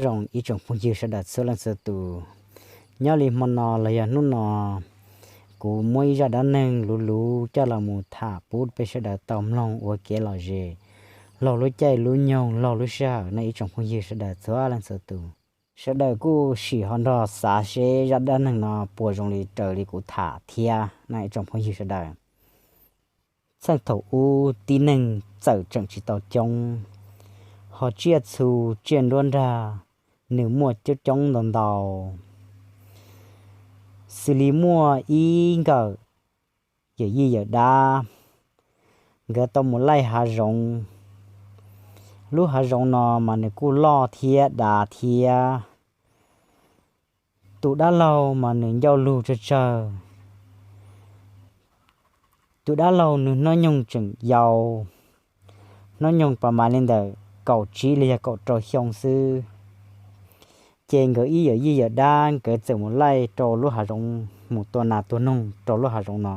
Zoo ib tsoom phooj ywg sawv daws txhua leej txhua tus, nyob li hmo no los yog hnub no, kuv muab ib zaj dab neeg luv luv coj los mus tham pub peb sawv daws tau mloog ua kev lom zem, laug lub caij lub nyoog laug lub sij hawm no ib tsoom phooj ywg sawv daws txhua leej txhua tus. Sawv daws kuj sim ho nrog xav seb zaj dab neeg no puas zoo li raws li kuv tham thiab no ib tsoom phooj ywg sawv daws. Txheej thaum ub tib neeg txawm tseem tsis tau coob, ho tsiaj txhu tsiaj nruab nrag nws muaj coob coob ntau ntau. Xws li muaj ib nkawm yawm yij yawm dab, nkawd tau mus laij hav zoov. Lub hav zoov no mas nws kuj loj thiab dav thiab. Tus dab laug mas nws ncauj lug tsawg tsawg. Tus dab laug nws hnub nyoog tseem yau, hnub nyoog pas mas li ntawm kaum tsib los yog kaum rau xyoo xwb. Ces nkawd ib yawm yij yawm dab nkawd txawm mus laij rau lub hav zoov, mus tua nas tua noog rau lub hav zoov no.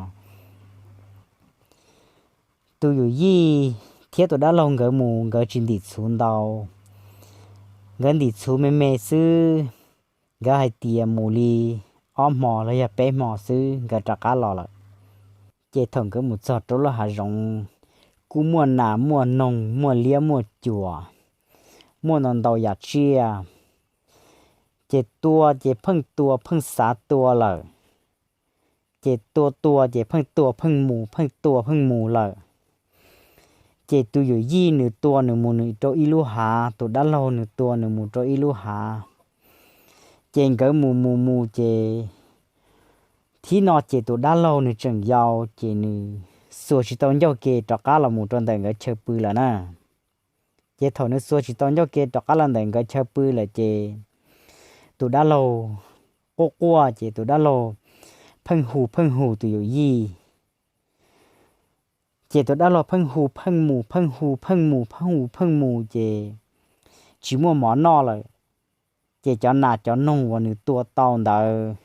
Tus yawm yij thiab tus dab laug nkawd mus nkawd tsis ntim txhuv ntau, nkawd ntim txhuv me me xwb. Nkawd hais tias mus li ob hmo los yog peb hmo xwb nkawd rov qab los lawm. Ces thaum nkawd mus txog rau lub hav zoov, kuj muaj nas muaj noog muaj liab muaj cuam, muaj ntau ntau yam tsiaj. Ces tua ces pheej tua pheej xav tua lawm. Ces tua tua ces pheej tua pheej mus pheej tua pheej mus lawm. Ces tus yawm yij nws tua nws mus nws rau ib lub hav, tus dab laug nws tua nws mus rau ib lub hav. Ces nkawd mus mus mus ces thib no ces tus dab laug nws tseem yau ces nws xuas tsis tau ncauj ke rov qab los mus rau ntawm nkawd chaw pw lawm na. Ces thaum nws xuas tsis tau ncauj ke rov qab los ntawm nkawd chaw pw lawm ces tus dab laug quaj quaj ces tus dab laug pheej hu pheej hu tus yawm yij. Ces tus dab laug pheej hu pheej mus pheej hu pheej mus pheej hu pheej mus ces tsis muaj mov noj lawm. Ces cov nas cov noog uas nws tua tau ntawd,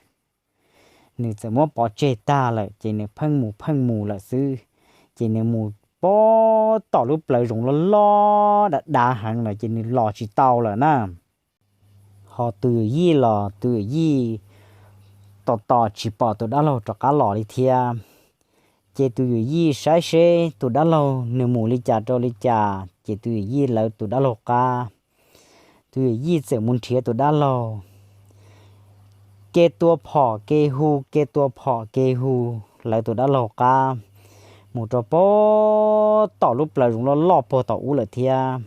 nws txawm muab pov tseg tag lawm ces nws pheej mus pheej mus lawm xwb. Ces nws mus pem tom lub plawv zoov loj loj dav dav heev lawm ces nws los tsis tau lawm na. Ho tus yawm yij los tus yawm yij tos tos tsis pom tus dab laug rov qab los li thiab. Ces tus yawm yij saib seb tus dab laug nws mus li cas rau li cas ces tus yawm yij lawv tus dab laug qab. Tus yawm yij txawm mus nrhiav tus dab laug, ke tua phom ke hu ke tua phom ke hu lawv tus dab laug qab, mus rau pem tom lub plawv zoov loj loj puag tom ub lawm thiab.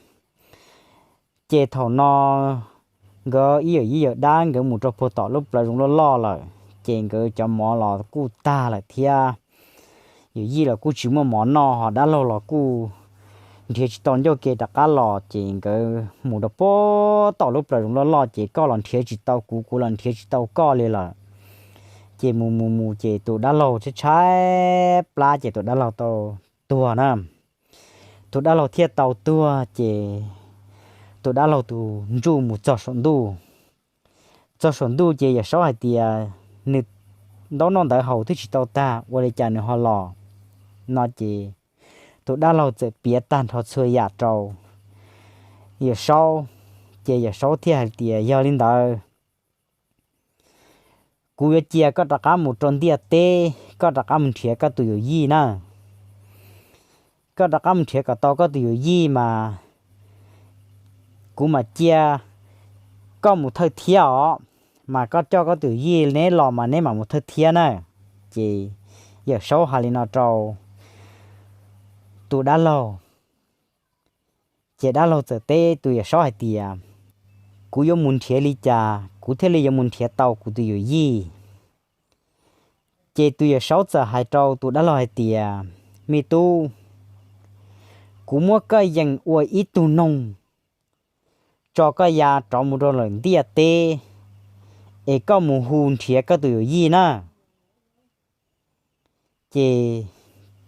Ces thaum no nkawd ib yawm yij yawm dab nkawd mus rau puag tom lub plawv zoov loj loj lawm ces nkawd cov mov los kuj tag lawm thiab. Yawm yij los kuj tsis muaj mov noj ho dab laug los kuj nrhiav tsis tau ncauj ke rov qab los ces nkawd mus rau pem tom lub plawv zoov loj loj ces koj los nrhiav tsis tau kuv kuv los nrhiav tsis tau koj li lawm. Ces mus mus mus ces tus dab laug tshaib tshaib plab ces tus dab laug tau tuag na. Tus dab laug thiaj tau tuag ces tus dab laug tus ntsuj mus txog saum ntuj. Txog saum ntuj ces Yawm Saub hais tias nws ntaub noj ntawv haus twb tsis tau tag ua li cas nws ho los no ces tus dab laug txawm piav tag nrho txhua yam rau Yawm Saub. Ces Yawm Saub thiaj hais tias yog li ntawd kuv yuav cia koj rov qab mus rau ntiaj teb, koj rov qab mus nrhiav koj tus yawm yij na. Koj rov qab mus nrhiav kom tau koj tus yawm yij mas kuv mam cia koj mus thawj thiab os, mas koj coj koj tus yawm yij neb los mas neb mam mus thawj thiab na. Ces Yawm Saub hais li no rau tus dab laug. Ces dab laug txawm teb tus Yawm Saub hais tias kuv yuav mus nrhiav li cas kuv thiaj li yuav mus nrhiav tau kuv tus yawm yij? Ces tus Yawm Saub txawm hais rau tus dab laug hais tias me tub, kuv muab koj yees ua ib tug noog tso koj ya rov mus rau lawm ntiaj teb es koj mus hu nrhiav koj tus yawm yij na. Ces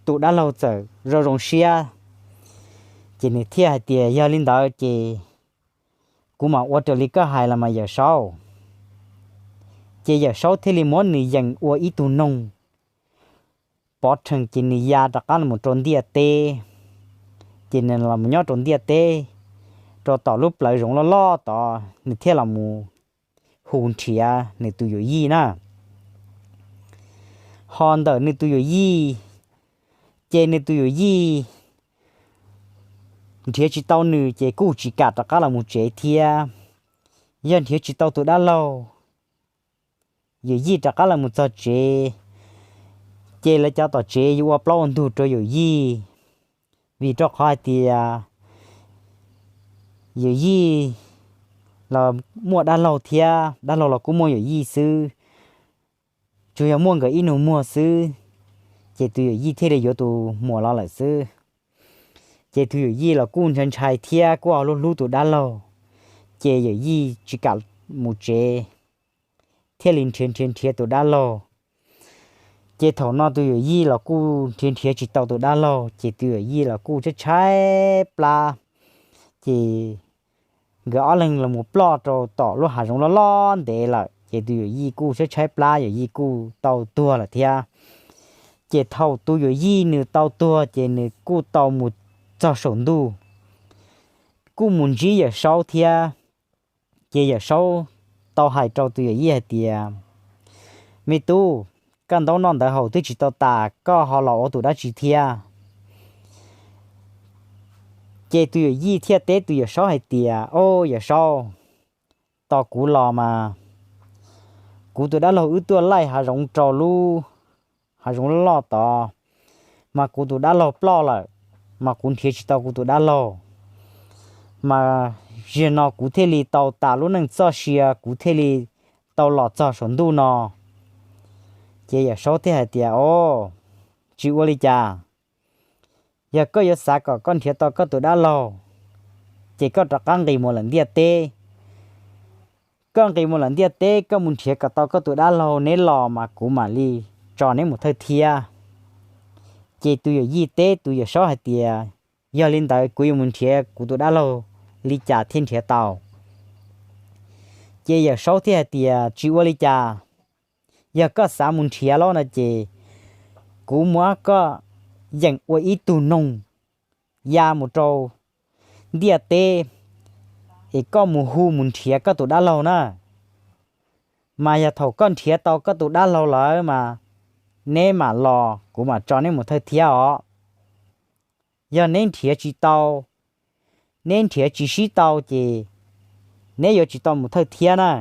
tus dab laug txawm zoo zoo siab, ces nws thiaj hais tias yog li ntawd ces kuv mam ua raws li koj hais los mas Yawm Saub. Ces Yawm Saub thiaj li muab nws yees ua ib tug noog pov rhees ces nws ya rov qab los rau ntiaj teb. Ces nws los nyob rau ntiaj teb, rau tom lub plawv zoov loj loj tod, nws thiaj los mus hu nrhiav nws tus yawm yij na. Ho ntawm nws tus yawm yij, ces nws tus yawm yij nrhiav tsis tau nws ces kuj tsis kam rov qab los mus tsev thiab. Yog nrhiav tsis tau tus dab laug, yawm yij rov qab los mus txog tsev, ces lawv cov tom tsev yuav ua plaub ua ntug rau yawm yij, vim rau qhov hais tias yawm yij los muaj dab laug thiab, dab laug los kuj muaj yawm yij xwb, tsuas yog muaj nkawd ib nus muag xwb, ces tus yawm yij thiaj li yuav tus muam los lawm xwb. Ces tus yawm yij los kuj ntshai ntshai thiab kuj ho hlub hlub tus dab laug, ces yawm yij tsis kam mus tsev, thiaj li nrhiav nrhiav nrhiav tus dab laug. Ces thaum no tus yawm yij los kuj nrhiav nrhiav tsis tau tus dab laug, ces tus yawm yij los kuj tshaib tshaib plab, ces nkawd ob leeg los mus ploj rau tom lub hav zoov loj loj ntev lawm, ces tus yawm yij kuj tshaib tshaib plab, yawm yij kuj tau tuag lawm thiab. Ces thaum tus yawm yij nws tau tuag ces nws kuj tau mus txog saum ntuj, kuj mus ntsib yawm saub thiab. Ces yawm saub tau hais rau tus yawm yij hais tias, me tub, koj ntaub noj ntawv haus twb tsis tau tas, koj ho los ua tus dab tsi thiab? Ces tus yawm yij thiaj teb tus yawm saub hais tias, o, yawm saub, tos kuv los mas kuv tus dab laug wb tuaj laij hav zoov rau lub hav zoov loj loj tod, mas kuv tus dab laug ploj lawm, mas kuv nrhiav tsis tau kuv tus dab laug, mas zaum no kuv thiaj li tau tas lub neej txoj sia, kuv thiaj li tau los txog saum ntuj no. Ces yawm saub thiaj hais tias, o, tsis ua li cas, yog koj yuav xav kom koj nrhiav tau koj tus dab laug, ces koj rov qab nqis mus lawm ntiaj teb. Koj nqis mus lawm ntiaj teb, koj mus nrhiav kom tau koj tus dab laug neb los mas kuv mam li tso neb mus thawj thiab. Ces tus yawm yij teb tus yawm saub hais tias, yog li ntawd kuv yuav mus nrhiav kuv tus dab laug li cas thiaj nrhiav tau? Ces yawm saub thiaj hais tias, tsis ua li cas, yog koj xav mus nrhiav los no ces kuv muab koj yeem ua ib tug noog ya mus rau ntiaj teb, es koj mus hu mus nrhiav koj tus dab laug na. Mas yog thaum koj nrhiav tau koj tus dab laug lawm mas neb mam los, kuv mam tso neb mus thawj thiab os. Yog neb nrhiav tsis tau, neb nrhiav tsis sib tau ces neb yuav tsis tau mus thawj thiab na.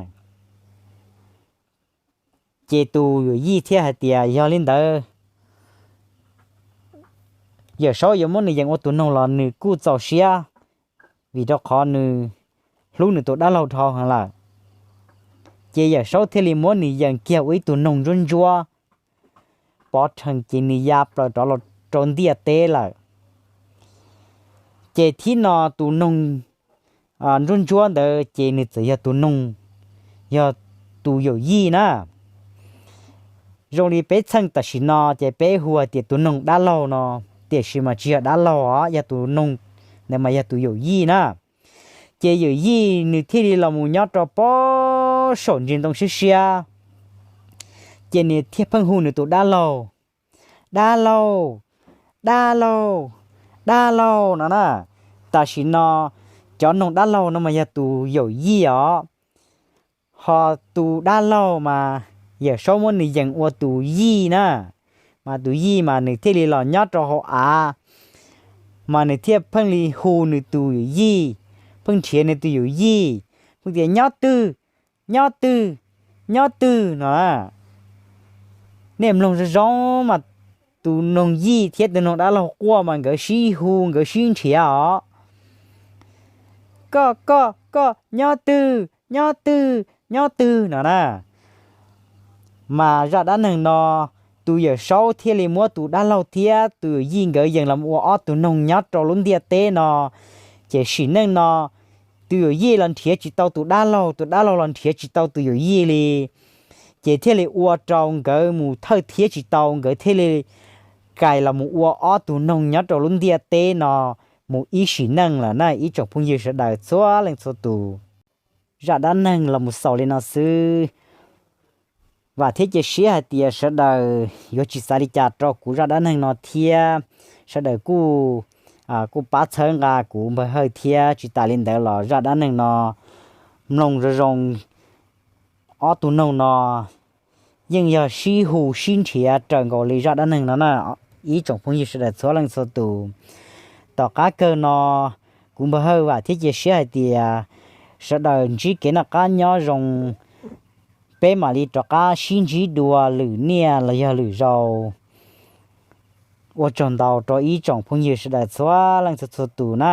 Ces tus yawm yij thiaj hais tias, yog li ntawd yawm saub yuav muab nws yeem ua tus noog los nws kuj txaus siab, vim rau qhov nws hlub nws tus dab laug dhau heev lawm. Ces yawm saub thiaj li muab nws yeem kiag ua ib tug noog ntsuab ntsuab pov rhees, ces nws ya plaws rov los rau ntiaj teb lawm. Ces thib no tus noog ntsuab ntsuab ntawd ces nws txawm yog tus noog, yog tus yawm yij na. Zoo li peb txheej tam sim no ces peb hu hais tias tus noog dab laug no, tiam sis mas tsis yog dab laug os, yog tus noog ntawd mas yog tus yawm yij na. Ces yawm yij nws thiaj li los mus nyob rau pob saum ntsis ntoo siab siab, ces nws thiaj pheej hu nws tus dab laug, dab laug, dab laug, dab laug no na. Tam sim no cov noog dab laug no mas yog tus yawm yij os, ho tus dab laug mas yawm saub muab nws yeem ua tus yij na. Mas tus yij mas nws thiaj li los nyob rau hauv av, mas nws thiaj pheej li hu nws tus yawm yij, pheej nrhiav nws tus yawm yij, pheej tias, nyob twg, nyob twg, nyob twg no. Nej mloog zoo zoo mas tus noog yij thiab tus noog dab laug quaj mas nkawd sib hu nkawd sib nrhiav os, koj koj koj nyob twg, nyob twg, nyob twg no na. Mas zaj dab neeg no tus yawm saub thiaj li muab tus dab laug thiab tus yawm yij nkawd yees los ua ob tug noog nyob rau lub ntiaj teb no. Ces sim neej no tus yawm yij los nrhiav tsis tau tus dab laug, tus dab laug los nrhiav tsis tau tus yawm yij li, ces thiaj li ua rau nkawd mus thawj thiab tsis tau, nkawd thiaj li kais los mus ua ob tug noog nyob rau lub ntiaj teb no mus ib sim neej lawm na ib tsoom phooj ywg sawv daws txhua leej txhua tus. Zaj dab neeg los mus xaus li no xwb. Vam thiab cia siab hais tias sawv daws yuav tsis xav li cas rau kuv zaj dab neeg no thiab sawv daws kuj kuj pab txhawb nqa kuv Npawg Hawj thiab. Tsis tas li ntawd los zaj dab neeg no mloog zoo zoo, ob tug noog no yeej yog sib hu sib nrhiav raws nkaus li zaj dab neeg no na. Ib tsoom phooj ywg sawv daws txhua leej txhua tus, tom qab kawg no kuv Npawg Hawj vam thiab cia siab hais tias sawv daws ntsib kev noj qab nyob zoo, peb mam li rov qab sib ntsib dua lwm niaj los yog lwm zaus. Ua tsaug ntau rau ib tsoom phooj ywg sawv daws txhua leej txhua txhua tus na.